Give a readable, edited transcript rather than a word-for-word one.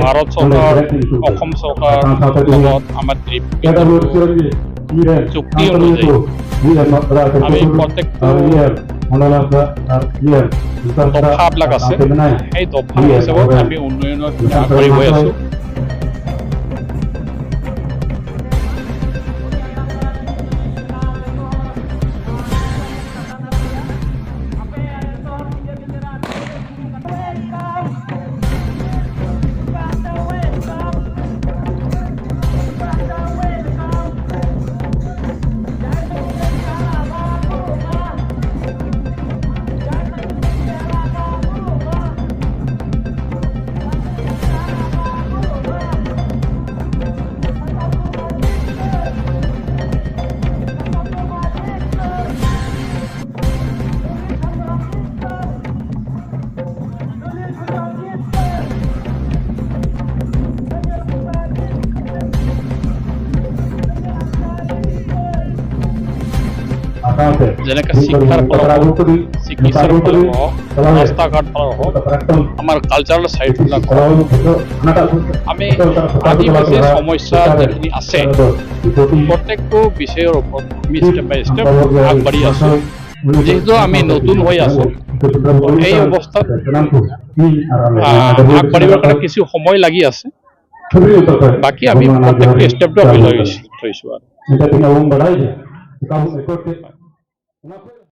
ভাৰত চৰকাৰ, অসম চৰকাৰ লগত আমাৰ চুক্তি অনুযায়ী আমি প্ৰত্যেকটো দফাবিলাক আছে, সেই দফা হিচাপত আমি উন্নয়নত আগবাঢ়ি গৈ আছোঁ। যেনেকৈ শিক্ষাৰ ফালৰ হওক, চিকিৎসাৰ ফালৰ হওক, ৰাস্তা ঘাট ফালৰ হওক, আমাৰ কালচাৰেল চাইডবিলাক হওক, আমি আদিবাসী সমস্যা যিখিনি আছে, প্ৰত্যেকটো বিষয়ৰ ওপৰত আমি ষ্টেপ বাই ষ্টেপ আগবাঢ়ি আছোঁ। যিহেতু আমি নতুন হৈ আছোঁ, এই অৱস্থাত আগবাঢ়িবৰ কাৰণে কিছু সময় লাগি আছে। বাকী আমি প্ৰত্যেকটো ষ্টেপটো আমি লৈ থৈছোঁ আৰু। অনা